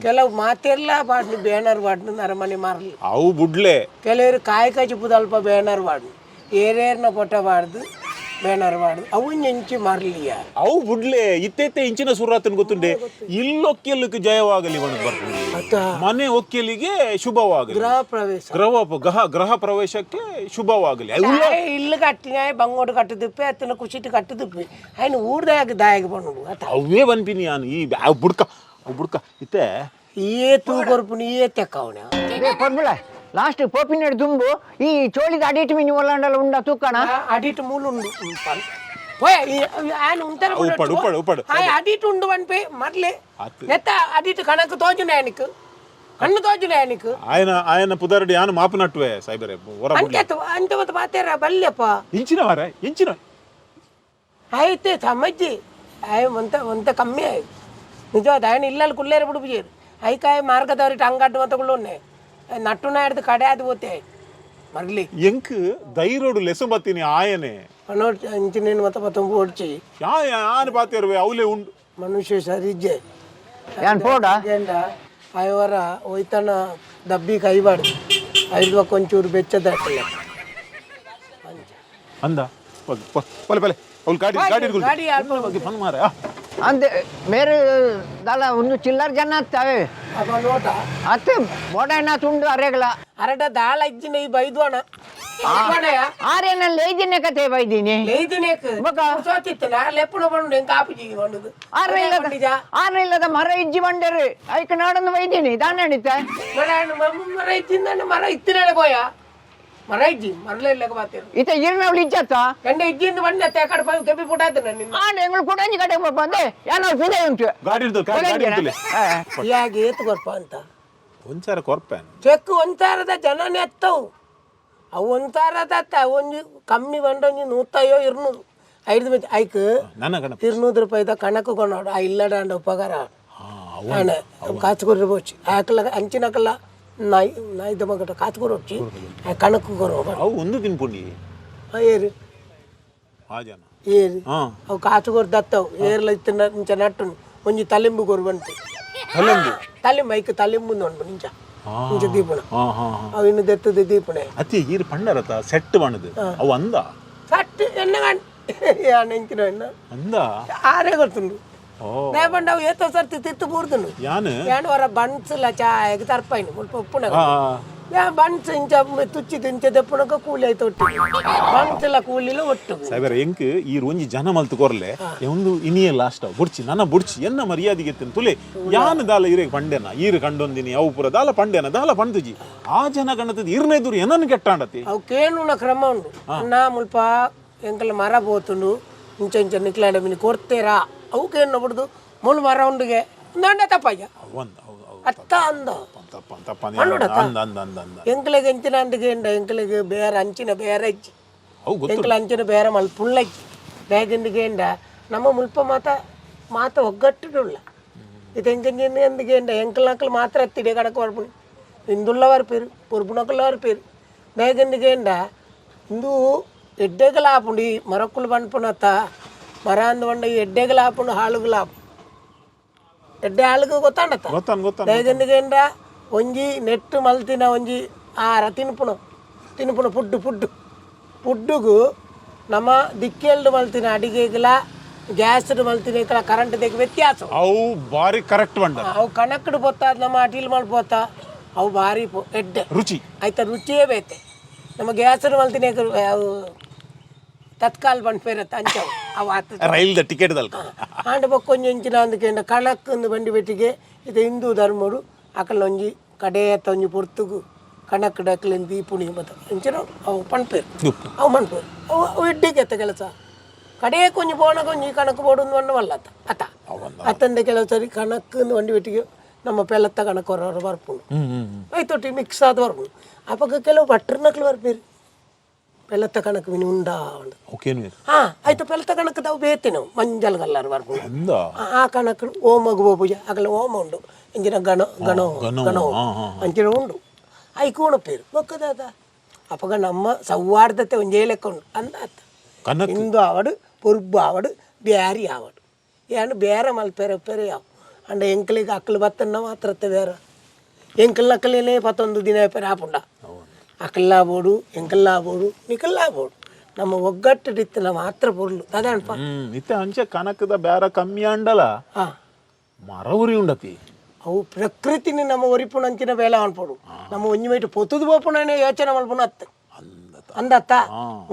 ಕೆಲವು ಮಾತೆಲ್ಲ ಪಾಡ್ನು ಬ್ಯಾನರ್ ಪಾಡ್ನು ಅರಮನೆ ಮಾರಲಿ. ಅವು ಬುಡ್ಲೆ. ಕೆಲವರು ಕಾಯಿ ಕಜಿಪುದ ಅಲ್ಪ ಬ್ಯಾನರ್ ಪಾಡ್ನು ಏರೇರ್ನ ಪೊಟ್ಟ ಪಾಡ್ದು ಬ್ಯಾನರ್ ಪಾಡ್ದು ಅವು ಇಂಚಿ ಮಾರ್ಲಿಯ. ಅವು ಬುಡ್ಲೆ ಇತ್ತೈತೆ ಇಂಚಿನ ಸುರಾತನ್ ಗೊತ್ತುಂಡೆ ಇಲ್ಲೊಕ್ಕೆಲ್ಲಕ್ಕೆ ಜಯವಾಗಲಿ ಬಣ್ಣದ ಬರ್ತದೆ. ಅತ್ತ. ಮನೆ ಒಕ್ಕೆಲಿಗೆ ಶುಭವಾಗಲಿ. ಗೃಹ ಪ್ರವೇಶ. ಗೃಹ ಗೃಹ ಪ್ರವೇಶಕ್ಕೆ ಶುಭವಾಗಲಿ ಅವು. ಇಲ್ಲು ಕಟ್ಟಿನ ಬಂಗೋಡು ಕಟ್ಟುದಿಪ್ಪೆ ಅತ್ತನ ಕುಶಿಟ್ಟು ಕಟ್ಟುದಿಪ್ಪೆ ఆయన ಊರ್ದಾಗ ದಾಯಗ ಬಂಡು ಅತ್ತ. ಅವೇ ಬನ್ಪಿನಿ ನಾನು ಈ ಅವು ಬುಡ್ಕ ಅವು ಬುಡ್ಕ ಇತ್ತೆ. ಏ ತೂ ಕೊರ್ಪುನಿ ಏ ತೆಕ್ಕವನ. ಪರ್ಬುಳ ಲಾಸ್ಟ್ ಪೋಪಿನ ದುಂಬು ಈ ಚೋಳಿದ ಅಡಿಟ್ ಮಿನಿ ಒಲ್ಲಾಂಡಲ ಉಂಡ ತೂಕಣ. ಅಡಿಟ್ ಮೂಲು ಉಂಡು ಪೋಯ ఆయన ఉంటారు. ಉಪ್ಪಡು, ಉಪ್ಪಡು, ಉಪ್ಪಡು. ಅಡಿಟ್ ಉಂಡು ಪನ್ಪೆ ಮರ್ಲೆ. ಆತು. ನೆತ್ತ ಅಡಿಟ್ ಕಣಕ್ ತೋಜುನ ఆయనకు ಕಣ್ಣು ತೋಜುನ ఆయనకు. ಆಯನ ಆಯನ ಪುದರ್ಡಿ ಯಾನು ಮಾಪು ನಟ್ಟುವೆ ಸಾಯ್ಬರೆ ಹೊರ ಬುಡ್ಲೆ. ಅಂತೆ ಅಂತೆ ಮತ್ತ ಪಾತೇರ ಬಲ್ಯಪ್ಪ. ಇಂಚಿನ ವಾರ ಇಂಚಿನ. అయితే ಸಮಜ್ಜಿ ಆಯ್ ಒಂತ ಒಂತ ಕಮ್ಮಿ ಆಯ್ ನಿಜವಾದ ఆయన ಇಲ್ಲಲ್ಲಿ ಕುಲ್ಲೇರ ಬಿಡುಪುಜೇರು ಐಕಾಯ ಮಾರ್ಗದವ್ರಿಗೆ ಅಂಗಡ್ಡು ಮತ್ತ ಕುಳ್ಳುನ್ನೆ ನಟ್ಟುನ ಹಿಡ್ದು ಕಡೆ ಅದು పోతే ಮರ್ಲಿ. ಎಂಕ್ ಧೈರ್ಯೋಡು ಲೆಸು ಬತ್ತೀನಿ ಆಯನೆ. మనోడు ఇంಚಿನೇನು ಮತ್ತ ಪತ್ತೊಂಬು ಓಡ್ಚಿ. ಯಾಯ ಆನ್ ಪಾತೇರುವೆ ಅವಲೇ ಉಂಡು. ಮನುಷ್ಯ ಸರಿಜೆ. ಯಾನ್ ಪೋಡ. ಆಯವರ ಒಯ್ತನ ದಬ್ಬಿ ಕೈಬಾರ್ದು ಐದು ಒಂಚೂರು ಬೆಚ್ಚದ ಹಾಕಿಲ್ಲ. ಅಂದ ಪಲೆ ಪಲೆ ಅವ್ಳು ಗಾಡಿ ಗಾಡಿ ಗಾಡಿ ಅಲ್ಪ. ಫನ್ ಮಾರ. ಅಂದೆ ಮೇರೆ ದಾಲ ಒಂದು ಚಿಲ್ಲರ್ ಜನ ಆಗ್ತಾವೆ. ಅಪ್ಪ ನೋಟ. ಅತ್ತೆ ಬೋಡಣ್ಣ ತುಂಡು ಅರೆಗಳ. ಅರಡ ದಾಳ ಇಜ್ಜಿನ ಈ ಬೈದ್ವಾಣ ಆರೇನ ಲೇಜಿನ ಕತೆ ಬೈದೀನಿ. ಲೇದಿನೇಕ್. ಬೊಕ? ಸೋತಿತ್ತು ನಾ ಲೆಪ್ಪುನ ಬಂಡು ಹೆಂಗ್ ಕಾಪುಜಿ ಬಂಡುದು. ಆರೆ ಇಲ್ಲದ ಆರೆ ಇಲ್ಲದ ಮರ ಇಜ್ಜಿ ಬಂಡರು ಐಕ್ ನಾಡನ್ನು ಬೈದೀನಿ ದಾನ ಅಣಿತ. ಮರ ಮರ ಇಜ್ಜಿಂದ ಮರ ಇತ್ತಿನಾಳೆ ಪೋಯ ಮರ ಇಜ್ಜಿ ಮರಲೇ ಇಲ್ಲ ಬಾತೇರು. ಇತ ಇರ್ನವಳು ಇಜ್ಜತ್ತ. ಎಂಡ ಇಜ್ಜಿಂದ ಬಂಡ ತೇಕಡ ಪೋಯ್ ಕೆಪಿ ಪುಟಾತನ ನಿನ್ನ. ಆಂಡ ಎಂಗಳು ಕುಡಂಜಿ ಕಡೆ ಬಂದೆ ಯಾನೋ ಪಿದೆ ಉಂಟು. ಗಾಡಿ ಹಿಡ್ದು ಗಾಡಿ ಹಿಡ್ದುಲೆ. ಯಾಕೆ ಏತು ಕೊರ್ಪ ಅಂತ. ಒಂಚಾರ ಕೊರ್ಪೇನ್. ಚೆಕ್ ಒಂತಾರದ ಜನನೇ ಎತ್ತವು ಅವು ಒಂತಾರದ ಅತ್ತ ಅವು ಒಂಜಿ ಕಮ್ಮಿ ಬಂಡ ಒಂಜಿ ನೂತ್ತಯ್ಯೋ 200 ಐದು ಮಂದಿ ಐಕ್. ನನ್ನ ಗಣ 200 ರೂಪಾಯಿದ ಕಣಕ್ ಕೊನೋಡು ಆ ಇಲ್ಲಡಾಂಡ ಉಪಕಾರ. ಆನೆ ಕಾಸು ಕೊರ್ರೆ ಬೋಚಿ ಆಕಲ ಅಂಚಿನಕಲ್ಲ ನಾಯಿ ನಾಯಿದ ಮಗಟ ಕಾಸು ಕೊರೊಚ್ಚಿ ಆ ಕಣಕ್ ಕೊರೋ. ಅವು ಒಂದು ತಿನ್ಪುಂಡಿ. ಏರು. ಆ ಜನ. ಏರು. ಹಾ. ಅವು ಕಾಸು ಕೊರ್ ದತ್ತವು ಏರ್ಲ ಇತ್ತ ಇಂಚ ನಟ್ಟುನು ಒಂಜಿ ತಲೆಂಬು ಕೊರು ಬಂತು. ತಲೆಂಬು. ತಲೆಂಬು ಐಕ್ ತಲೆಂಬು ಉಂಡು ಇಂಚ ಇಂಚ ದೀಪಣ. ಹಾ ಹಾ ಹಾ. ಅವು ಇನ್ನು ದತ್ತದ ದೀಪಣೆ. ಅತಿ ಈರ್ ಪಂಡರತ ಸೆಟ್ ಬಣ್ಣದು ಅವು ಅಂದ. ಸಟ್ ಎನ್ನ ಯಾನ್ ಎಂಚಿನ ಎನ್ನ. ಅಂದ. ಆರೇ ಗೊತ್ತುಂಡು. ಓ. ನೇಪಂಡ ಅವು ಏತೋ ಸರ್ತಿ ತಿತ್ತು ಪೂರ್ದುಂಡು. ಯಾನ್. ಯಾನ್ ವರ ಬನ್ಸ್ಲ ಚಾಯಗ್ ತರ್ಪೈನು ಮುಲ್ಪ ಉಪ್ಪುನಗ. ಹಾ. ಯಾ ಬನ್ಸ್ ಇಂಚ ತುಚ್ಚಿದ್ ಇಂಚ ದೆಪ್ಪುನಗ ಕೂಲಿ ಆಯ್ತು ಒಟ್ಟು ಬನ್ಸ್ಲ ಕೂಲಿಲ ಒಟ್ಟು. ಸಾಯ್ಬರ ಎಂಕ್ ಈ ಒಂಜಿ ಜನ ಮಲ್ತು ಕೊರ್ಲೆ ಒಂದು ಇನಿಯೇ ಲಾಸ್ಟ್ ಬುಡ್ಚಿ ನನ್ನ ಬುಡ್ಚಿ ಎನ್ನ ಮರ್ಯಾದೆಗೆ ಎತ್ತಿನ ತುಲೆ ಯಾನ್ ದಾಲ ಇರೇಗ್ ಪಂಡೆನ ಈರು ಕಂಡೊಂದಿನಿ ಅವು ಪೂರ ದಾಲ ಪಂಡೆನ ದಾಲ ಪಂಡುಜಿ ಆ ಜನ ಗಣತದ ಇರ್ನೇ ದೂರ ಏನನ್ನು ಕೆಟ್ಟಾಂಡತಿ. ಅವು ಕೇನುನ ಕ್ರಮ ಉಂಡು ಅಣ್ಣ ಮುಲ್ಪ ಎಂಕಲ ಮರ ಪೋತುಂಡು ಇಂಚ ಇಂಚ ನಿಕ್ಲಾಂಡ ಮಿನಿ ಕೊಡ್ತೇರಾ ಅವು ಕೇನು ಬಿಡ್ದು ಮುಳು ಮರ ಉಂಡುಗೆ ಅಂದ ತಪ್ಪಯ್ಯ. ಒಂದ್ ಹೌದು ಹೌದು. ಅತ್ತ ಅಂದ. ತಪ್ಪ ತಪ್ಪ ಅಂದ ಅಂದ ಅಂದ ಅಂದ ಅಂದ. ಎಂಕ್ಲೆಗ್ ಎಂಚಿನ ಅಂದ್ಗೆ ಎಂಡ ಎಂಕ್ಲೆಗ್ ಬೇರೆ ಅಂಚಿನ ಬೇರೆ ಇಜ್ಜಿ. ಅವು ಗೊತ್ತು. ಎಂಕ್ಲ ಅಂಚಿನ ಬೇರೆ ಮಲ್ಪುಳ್ಳಜ್ಜಿ ಬೇಗಂದಿಗೆ ಎಂಡ ನಮ್ಮ ಮುಲ್ಪ ಮಾತ ಮಾತ ಒಗ್ಗಟ್ಟುಳ್ಳ ಇದು ಎಂಕಂಜಿನ എന്തൊക്കെ ಎಂಡ ಎಂಕಲ್ನಕ್ಕಲ್ ಮಾತ್ರ ಎತ್ತಿಡೆ ಕಣಕ್ಕೆ ಬರ್ಪುಣಿ ಇಂದುಳ್ಳವರ പേര് പൊറുപ്പുണക്കുള്ളവർ പേര് ಬೇಗಂದಿಗೆ ಎಂಡ ಇಂದು ಎಡ್ಡೆಗಲ ಆಪುಂಡು ಈ ಮರಕ್ಕುಲು ಪನ್ಪುನತ್ತ ಮರ ಅಂದ್ ಪಂಡ ಈ ಎಡ್ಡೆಗಲ ಆಪುಂಡು ಹಾಳುಗಲ ಆಪುಂಡು ಎಡ್ಡೆ ಹಾಳುಗು ಗೊತ್ತಾಂಡತ್ತ. ಗೊತ್ತಾನ್ ಗೊತ್ತಾನ್. ಬೇಗಂದಿಗೆ ಒಂಜಿ ನೆಟ್ಟು ಮಲ್ತಿನ ಒಂಜಿ ಆರ ತಿನ್ಪುಣ ತಿನ್ಪುಣ ಪುಡ್ಡು ಪುಡ್ಡು ಪುಡ್ಡುಗು ನಮ್ಮ ದಿಕ್ಕೆಲ್ಡು ಮಲ್ತಿನ ಅಡಿಗೆಗ್ಲ Gas ಮಲ್ತಿನ current ದೆಗ್ ವ್ಯತ್ಯಾಸ. ಅವು ಬಾರಿ ಕರೆಕ್ಟ್ ಬಂಡ. ಅವು ಕಣಕ್ಕಡು ಪೊತ್ತ, ನಮ್ಮ ಅಟೀಲ್ ಮಲ್ಪೋತ, ಅವು ಬಾರಿ ಎಡ್ಡೆ. ರುಚಿ. ಆಯ್ತ, ರುಚಿಯೇ ಬೇತೆ. ನಮ್ಮ ಗ್ಯಾಸ್ ಮಲ್ತಿನ ಅವು ತತ್ಕಾಲ್ ಬಂಡ್ಪೇರತ್ತ ಅಂಚವು ಅವು ಆತ. ರೈಲ್ದ ಟಿಕೆಟ್ ದಲ್ಕ. ಆಂಡ ಬೊಕ್ಕೊಂಜಿ ಒಂಚಿನ ಅಂದಕೇಂಡ ಕಣಕ್ ಅಂದ್ ಬಂಡಿ ಬೆಟ್ಟಿಗೆ ಇದು ಹಿಂದೂ ಧರ್ಮಡು ಅಕಲ್ ಒಂಜಿ ಕಡೆಯತ್ತ ಒಂಜಿ ಪೊರ್ತುಗು ಕಣಕ್ ಡಕ್ಲೆನ್ ದೀಪುಣಿ ಮತ್ತ ಇಂಚಿನ ಅವು ಪಣ್ಪೇರು. ಅವು ಮನ್ಪೇರು, ಅವು ಅವು ಎಡ್ಡೆಗೆ ಎತ್ತ ಕೆಲಸ. ಕಡೆ ಕೊಂಜಿ ಪೋಣ ಕೊಂಜಿ ಕಣಕ್ ಬೋಡು ಒಂದು ವಲ್ಲತ್ತ ಅತ್ತ ಅತ್ತಂದೆ ಕೆಲವು ಸರಿ ಕಣಕ್ ಅಂದ್ ಬಂಡಿ ಬೆಟ್ಟಿಗೆ ನಮ್ಮ ಪೆಲತ್ತ ಕಣಕ್ ಹೊರ ಬರ್ಪುಂಡು. ಹ್ಮ್ ಹ್ಮ್ ಹ್ಮ್. ಐತೊಟ್ಟಿ ಮಿಕ್ಸ್ ಆದ್ ಬರ್ಪುಂಡು. ಅಪಗ ಕೆಲವು ಭಟ್ರನಕ್ಲು ಬರ್ಪೇರು, ಪೆಲತ್ತ ಕಣಕ್ ಮಿನಿ ಉಂಡಾ ಉಂಡು. ಓಕೇನು. ಹಾ, ಆಯ್ತು, ಪೆಲತ್ತ ಕಣಕ್ ತಾವು ಬೇತೆ ನಾವು ಮಂಜಲ್ ಕಲ್ಲರ್ ಬರ್ಪುಂಡು. ಅಂದ. ಆ ಕಣಕ್ ಓಮಗ್ ಪೂಜೆ ಅಗಲ ಓಮ ಉಂಡು ಇಂಚಿನ ಗಣ ಗಣ ಗಣ, ಗಣ. ಹಾ, ಹಾ. ಅಂಚಿನ ಉಂಡು, ಐಕೋಣ ಪೇರು ಬೊಕ್ಕದಾದ. ಅಪಗ ನಮ್ಮ ಸೌಹಾರ್ದತೆ ಒಂಜೇ ಲೆಕ್ಕ ಉಂಡು ಅಂದ ಅತ್ತ. ಕನಕ್. ಹಿಂದೂ ಆವಡು, ಪೊರ್ಬು ಆವಡು, ಬ್ಯಾರಿ ಆವಡು, ಏನು ಬೇರೆ ಮಲ್ಪೆರೆ ಪೆರೆ ಯಾವ ಅಂಡ ಎಂಕ್ಲಿಗೆ ಅಕ್ಕಲು ಬತ್ತನ್ನ ಮಾತ್ರತ್ತೆ ಬೇರೆ. ಎಂಕಲ್ ಅಕ್ಕಲೇನೆ ಪತ್ತೊಂದು ದಿನ ಪೆರೆ ಆಪುಂಡ. ಅಕ್ಕಲ್ಲ ಬೋಡು, ಎಂಕಲ್ಲ ಬೋಡು, ನಿಕಲ್ಲ ಬೋಡು, ನಮ್ಮ ಒಗ್ಗಟ್ಟಿಡಿತ್ತಿನ ಮಾತ್ರ ಪೊರ್ಲು ಅದಾಣಪ್ಪ. ಇತ್ತೆ ಅಂಚೆ ಕನಕದ ಬೇರ ಕಮ್ಮಿ ಅಂಡಲ. ಮರ ಉರಿ ಉಂಡತಿ. ಅವು ಪ್ರಕೃತಿని ನಮ್ಮ ಒರಿಪುಣಂಚಿನ ಬೇಲೆ ಅನ್ಪೋಡು. ನಮ್ಮ ಒಂಜಿ ಮೈಟ್ ಪೊತ್ತುದು ಪೋಪುಣನೇ ಯೋಚನೆ ಮಲ್ಪುಣ ಅತ್ತು. ಅಂದತ. ಅಂದತ್ತ.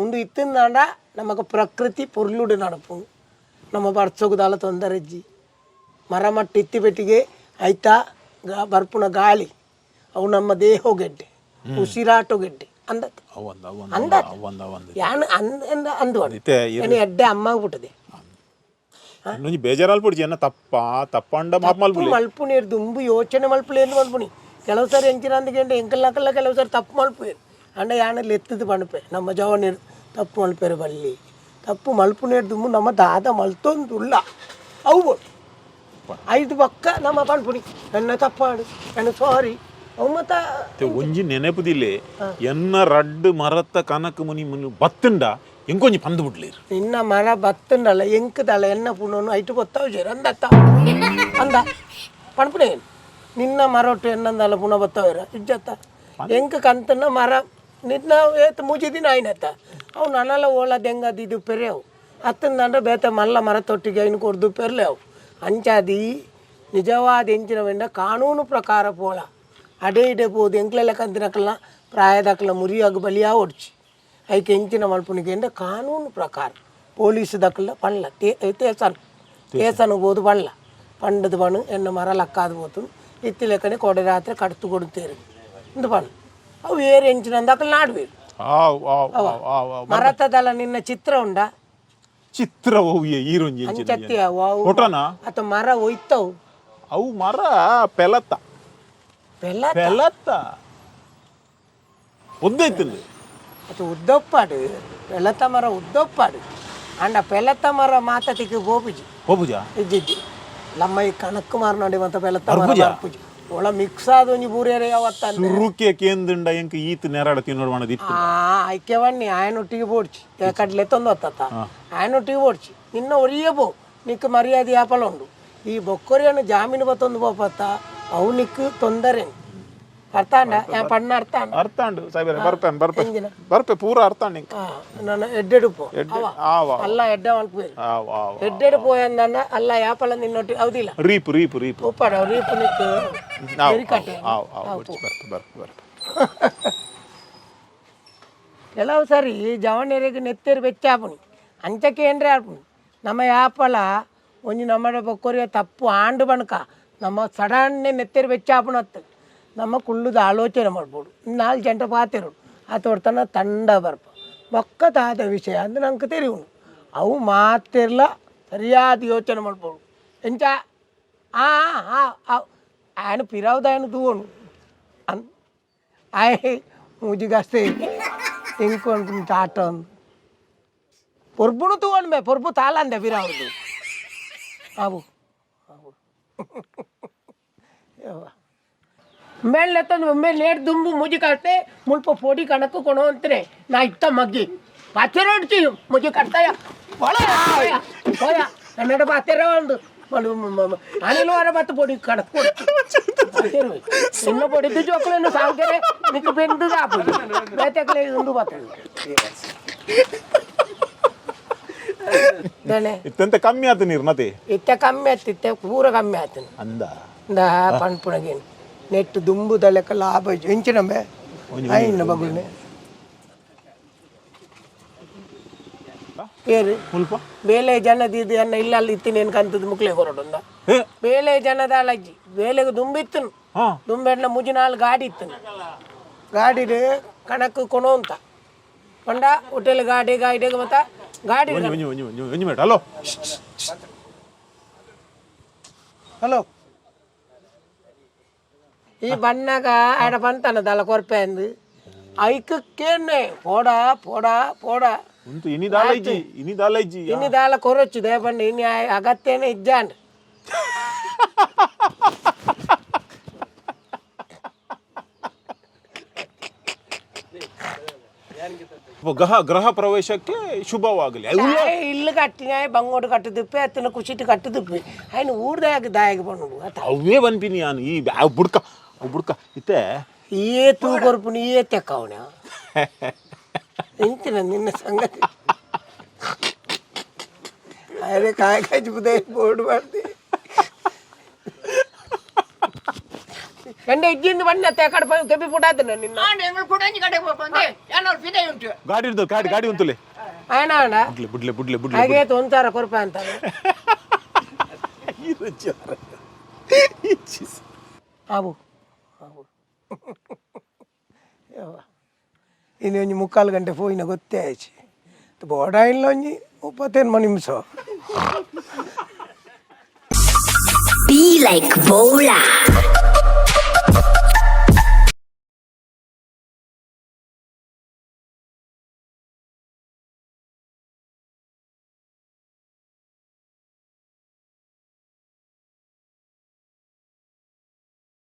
ಉಂದು ಇತ್ತಿಂದಾಂಡ ನಮಗ ಪ್ರಕೃತಿ ಪೊರ್ಲುಡು ನಡಪು, ನಮ್ಮ ಬರ್ಸೋಗುದಾಲ ತೊಂದರೆಜ್ಜಿ. ಮರ ಮಟ್ಟ ಇತ್ತಿ ಪೆಟ್ಟಿಗೆ ಐತಾ ಬರ್ಪುಣ ಗಾಳಿ ಅವು ನಮ್ಮ ದೇಹೊಗೆಡ್ಡೆ, ಉಸಿರಾಟೊಗೆಡ್ಡೆ ಅಂದತ್ತ. ಅವಂದ ಅವಂದ. ಅಂದತ್ತ. ಅವಂದ ಅವಂದ. ಯಾನ್ ಅಂದ ಅಂದ ಅಂದು ಇತ್ತೆ ಎಡ್ಡೆ ಅಮ್ಮ ಬಿಟ್ಟದೆ. ಇನ್ನೊಂಜಿ ಬೇಜಾರಾಲ್ ಪುಡ್ಜಿ ಎನ್ನ ತಪ್ಪ ತಪ್ಪಂಡ ಮಾಪ್ ಮಲ್ಪುಲಿ. ಮಲ್ಪುನೀರು ದುಂಬು ಯೋಚನೆ ಮಲ್ಪುಲಿ ಎಂದು ಮಲ್ಪುನಿ. ಕೆಲವು ಸಾರಿ ಎಂಚಿನ ಅಂದಕೆಂಡ ಎಂಕಲ್ ಕೆಲವು ಸಾರಿ ತಪ್ಪು ಮಲ್ಪುವೇರು. ಅಂಡ ಯಾನಲ್ಲಿ ಎತ್ತದು ಪಣಪೆ, ನಮ್ಮ ಜವನೀರು ತಪ್ಪು ಮಲ್ಪೇರು ಬಲ್ಲಿ. ತಪ್ಪು ಮಲ್ಪುನೀರು ದುಂಬು ನಮ್ಮ ದಾದ ಮಲ್ತೊಂದುಲ್ಲ ಅವು ಬೋಡು. ಐದು ಪಕ್ಕ ನಮ್ಮ ಪಣ್ಪುನಿ ನನ್ನ ತಪ್ಪಾಡು, ನನ್ನ ಸಾರಿ, ಅವು ಮತ್ತ. ಇತ್ತೆ ಒಂಜಿ ನೆನಪುದಿಲ್ಲೆ, ಎನ್ನ ರಡ್ಡ್ ಮರತ್ತ ಕನಕ ಮುನಿ ಮುನಿ ಬತ್ತುಂಡ ಎಂಕೊಂಜಿ ಪಂದು ಬಿಡ್ಲಿರು. ನಿನ್ನ ಮರ ಬತ್ತುಂಡಲ್ಲ, ಎಂಕದಲ್ಲ ಎನ್ನ ಪುಣನು ಐಟು ಗೊತ್ತಾವು ಜೇರು ಅಂದತ್ತ ಅಂದ ಪಣ್ಪುಣೆ. ನಿನ್ನ ಮರೊಟ್ಟು ಎನ್ನಂದಲ್ಲ ಪುಣ ಬತ್ತವೇರ ಇಜ್ಜತ್ತ. ಎಂಕ ಕಂತನ ಮರ ನಿನ್ನ ಏತ್ ಮೂಜಿ ದಿನ ಆಯ್ನತ್ತ. ಅವು ನನಲ ಓಲ ದೆಂಗದ ಇದು ಪೆರೆಯವು ಅತ್ತಂದಂದ್ರೆ ಬೇತೆ ಮಲ್ಲ ಮರ ತೊಟ್ಟಿಗೆ ಐನು ಕೊಡ್ದು ಪೆರ್ಲೆ ಅವು. ಅಂಚಾದಿ ನಿಜವಾದ ಎಂಚಿನ ವೆಂಡ ಕಾನೂನು ಪ್ರಕಾರ ಪೋಳ, ಅಡೆ ಇಡೆ ಪೋದು ಎಂಕ್ಲೆಲ್ಲ ಕಂತಿನಕಲ್ನ ಪ್ರಾಯದಕಲ್ನ ಮುರಿಯಾಗ ಬಲಿಯಾ ಓಡ್ಚಿ. ಐಕೆ ಎಂಚಿನ ಮಲ್ಪುನಿಗೆ ಅಂದ್ರೆ ಕಾನೂನು ಪ್ರಕಾರ ಪೊಲೀಸ್ ದಕ್ಕಲ್ಲ ಪಣ್ಲ ತೇಸನ್ ತೇಸನ್ ಬೋದು ಪಣ್ಲ ಪಂಡದ ಪಣ್ಣು ಎನ್ನ ಮರ ಲಕ್ಕಾದ పోತು ಇತ್ತಿ ಲೆಕ್ಕನೆ ಕೊಡೆ ರಾತ್ರಿ ಕಡ್ತು ಕೊಡುತ್ತೇರು ಇಂದು ಪಣ್ಣು. ಅವು ಏರು ಎಂಚಿನ ಅಂದಕಲ್ ನಾಡ್ಬೇರು. ಆವ್ ಆವ್ ಆವ್ ಆವ್ ಆವ್. ಮರತದಲ್ಲ ನಿನ್ನ ಚಿತ್ರ ಉಂಡಾ? ಚಿತ್ರ ಒವ್ಯೆ ಈರೊಂಜಿ ಎಂಚಿನ. ಅಂಚತ್ತಿ ಅವು ಅವು. ಫೋಟೋನಾ? ಅಥವಾ ಮರ ಒಯ್ತವು. ಅವು ಮರ ಪೆಲತ್ತ. ಬೆಲ್ಲ. ಪೆಲತ್ತ ಒದ್ದೈತಿಲ್ಲ. ಅದು ಉದ್ದಪ್ಪಾಡು, ಪೆಲತ ಮರ ಉದ್ದಪ್ಪಾಡು. ಅಂಡ ಪೆಲತ ಮರ ಮಾತತಿಗೆ ಗೋಪುಜಿ. ಹೋಪುಜಾ? ಇಜ್ಜಿಜ್ಜಿ, ನಮ್ಮ ಈ ಕಣಕ್ ಮಾರ್ನಾಡಿ ಮತ್ತೆ ಪೆಲತ ಮರ. ಬರ್ಪುಜಾ? ಬರ್ಪುಜಿ. ಒಳ ಮಿಕ್ಸ್ ಆದ ಒಂಜಿ ಬೂರೇರೆ ಯಾವತ್ತ ಅಂದೆ. ಸುರುಕೆ ಕೇಂದ್ರಂಡ ಎಂಕ್ ಈತ್ ನೆರಡ ತಿನ್ನೋಡು ಮಾಡದು ಇತ್ತು. ಆ ಐಕ್ಯವಣ್ಣಿ ಆಯನೊಟ್ಟಿಗೆ ಬೋಡ್ಚಿ ಕಡ್ಲೆ ತಂದು ಹೊತ್ತತ್ತ ಆಯನೊಟ್ಟಿಗೆ ಬೋಡ್ಚಿ. ನಿನ್ನ ಒರಿಯೇ ಬೋ, ನಿಕ್ ಮರ್ಯಾದೆ ಯಾಪಲ ಉಂಡು. ಈ ಬೊಕ್ಕೊರಿಯನ್ನು ಜಾಮೀನು ಬತ್ತೊಂದು ಬೋಪತ್ತ ಅವು ನಿಕ್ ತೊಂದರೆ. ಅರ್ಥ ಅಂಡ ಪಣ್ಣ ಅರ್ಥ ಅಂಡ? ಅರ್ಥ ಉಂಡು ಸಾಹೇಬ್ರೆ, ಬರ್ಪೆ ಬರ್ಪೆ. ಎಂಜಿನ? ಬರ್ಪೆ, ಪೂರ ಅರ್ಥ ಉಂಡು ಎಂಕ್. ಆ, ನನ್ನ ಎಡ್ಡೆಡು ಪೋ. ಎಡ್ಡೆ ಅವ. ಆವ. ಅಲ್ಲ, ಎಡ್ಡೆ ಮಲ್ಪುವೇರು. ಆವ್ ಆವ್. ಎಡ್ಡೆಡು ಪೋಯಂದಣ್ಣ ಅಲ್ಲ ಯಾಪಲ ನಿನ್ನೊಟ್ಟಿ ಹೌದಿಲ್ಲ. Reap reap reap. Uppada reef ನಿಕ್. ಆವ್. ಬೆರಿಕಟ್ಟೆ. ಆವ್ ಆವ್, ಬರ್ಪೆ ಬರ್ಪೆ ಬರ್ಪೆ. ಕೆಲವು ಸರಿ ಜವನೆರೆಗ್ ನೆತ್ತೆರು ಬೆಚ್ಚ ಆಪುನಿ ಅಂಚ ಕೇಂದ್ರ ಆಪುನಿ. ನಮ್ಮ ಯಾಪಲ ಒಂಜಿ ನಮ್ಮ ಬೊಕ್ಕೊರಿಯ ತಪ್ಪು ಆಂಡು ಬಣಕ ನಮ್ಮ ಸಡನ್ನೆ ನೆತ್ತೆರು ಬೆಚ್ಚ ಆಪುನತ್ತು. ನಮ್ಮ ಕುಳ್ಳುದ ಆಲೋಚನೆ ಮಾಡ್ಬೋದು, ನಾಲ್ ಜಂಟ ಪಾತೆರು ಆತೋಡ್ತನ ತಂಡ ಬರ್ಪ ಬೊಕ್ಕ ತಾದ ವಿಷಯ ಅಂದ್ರೆ ನಂಗೆ ತೆರಿವುನು. ಅವು ಮಾತಿರ್ಲ ಸರಿಯಾದ ಯೋಚನೆ ಮಾಡ್ಬೋದು ಎಂಚ. ಆ ಆ ఆయన పిరావుದ ఆయన దూవను ಆಯ್ ಮೂಜಿಗಾಸ್ತೆ ಇಂಕೊಂಡು ಟಾಟ ಪೊರ್ಬುನು ತೂವಣ್ ಬೇ ಪೊರ್ಬು ತಾಲಂದೆ ಪಿರಾವ್ದು ಆವು ಆವು. ಮೇಲೆತ್ತಂದು ಒಮ್ಮೆ ಲೇಟ್ ದುಂಬು ಮುಜಿ ಕಟ್ತೆ ಮುಲ್ಪ ಪೊಡಿ ಕಣಕ್ಕು ಕೊಣೋ ಅಂತಾರೆ. ನಾ ಇತ್ತ ಮಗ್ಗಿ ಪಾತೆರ ಹೊಡ್ತಿ ಮುಜಿ ಕಟ್ತಾಯ ಒಳ ಹೋಯ ಕನ್ನಡ ಪಾತೆರ ಒಂದು ಅನಿಲ್ ವಾರ ಬತ್ತು ಪೊಡಿ ಕಣಕ್ ಇನ್ನು ಪೊಡಿದ್ದು ಜೋಕುలను ಸಾಂಕೆರೆ ನಿಕ್ಕು ಬೆಂದು ಆಪುಜಿ ಬೇತೆಕ್ಲೆ ಉಂಡು ಬರ್ತದೆ. ದಣೆ. ಇತ್ತಂತ ಕಮ್ಮಿ ಆತು ನೀರು ಮತ್ತೆ. ಇತ್ತೆ ಕಮ್ಮಿ ಆಯ್ತು, ಇತ್ತೆ ಪೂರ ಕಮ್ಮಿ ಆಯ್ತು. ಅಂದ. ಇಂದ ಪನ್ಪುಣಗೇನು ನೆಟ್ಟು ದುಂಬುದ ಲೆಕ್ಕ ಲಾಭ ಇಜ್ಜಿ. ಎಂಚಿನಂಬೆ ಐನ ಬಗುಲ್ನೆ ಏರು. ಮುಲ್ಪ. ಬೇಲೆ ಜನದ ಇದು ಅನ್ನ ಇಲ್ಲ ಅಲ್ಲಿ ಇತ್ತಿನೇನು ಕಂತದ ಮುಕ್ಲೆ ಕೊರಡುಂದ. ಹೇ. ಬೇಲೆ ಜನದ ಅಜ್ಜಿ ಬೇಲೆಗೆ ದುಂಬಿತ್ತನು. ದುಂಬೆಡ್ನ ಮುಜಿನಾಲ್ ಗಾಡಿ ಇತ್ತನು, ಗಾಡಿಡ್ ಕಣಕ್ ಕೊಣೋ ಅಂತ ಪಂಡ ಹೋಟೆಲ್ ಗಾಡಿ ಗಾಡಿಗೆ ಮತ್ತ ಗಾಡಿ. ಒಂಜಿ ಒಂಜಿ ಒಂಜಿ ಒಂಜಿ ಒಂಜಿ minute, hello. Hello, ಈ ಬಣ್ಣಗ ಆಡ ಬಂತಾನ ದಲ ಕೊರ್ಪೆ ಅಂದು ಐಕ್ ಕೇನ್ನೆ ಪೋಡ ಪೋಡ ಪೋಡ. ಉಂತು ಇನಿ ದಾಲ ಇಜ್ಜಿ, ಇನಿ ದಾಲ ಇಜ್ಜಿ. ಇನಿ ದಾಲ ಕೊರೊಚ್ಚು they ಬಣ್ಣ ಇನಿ ಅಗತ್ಯನೇ ಇಜ್ಜಾಂಡ್. ಗೃಹ ಪ್ರವೇಶಕ್ಕೆ ಶುಭವಾಗಲಿ. ಇಲ್ಲು ಕಟ್ಟಿನ ಬಂಗೋಡು ಕಟ್ಟುದಿಪ್ಪೆ, ಅತ್ತಿನ ಕುಶಿಟ್ಟು ಕಟ್ಟುದಿಪ್ಪೆ, ಅಯ್ನ ಊರ್ದಾಗ ದಾಯಗ ಬಣ್ಣುಡು ಅತ್ತ. ಅವೇ ಬನ್ಪಿನಿ ಯಾನು ಈ ಅವ್ ಬುಡ್ಕ ಅವ್ ಬುಡ್ಕ ಇತ್ತೆ. ಏ ತೂ ಕೊರ್ಪುನಿ, ಏ ತೆಕ್ಕವನ ನಿಂತಿನ ನಿನ್ನ ಸಂಗತಿ. ಅರೆ ಕಾಯಿ ಕಾಯಿ ಬುದೇ ಬೋರ್ಡ್ ಮಾಡ್ತಿ ಗಂಡ ಇಜ್ಜಿಂದ ಬಣ್ಣ ತೇಕಡ ಕೆಪಿ ಪುಟಾತನ ನಿನ್ನ. ಗಾಡಿ ಇರ್ದು ಗಾಡಿ ಗಾಡಿ ಉಂತುಲೆ. ಆಯಣ ಅಣ್ಣ. ಬುಡ್ಲೆ ಬುಡ್ಲೆ ಬುಡ್ಲೆ ಬುಡ್ಲೆ. ಹಾಗೆ ತೊಂತಾರ ಕೊರ್ಪ ಅಂತಾರೆ. ಆವು ಆವು. ಇನ್ನು ಒಂಜಿ ಮುಕ್ಕಾಲು ಗಂಟೆ ಫೋಯಿನ ಗೊತ್ತೇ ಆಯ್ತು. ಬೋಡಾಯಿಲ್ಲ ಒಂಜಿ 30 ನಿಮಿಷ. Be like Bola.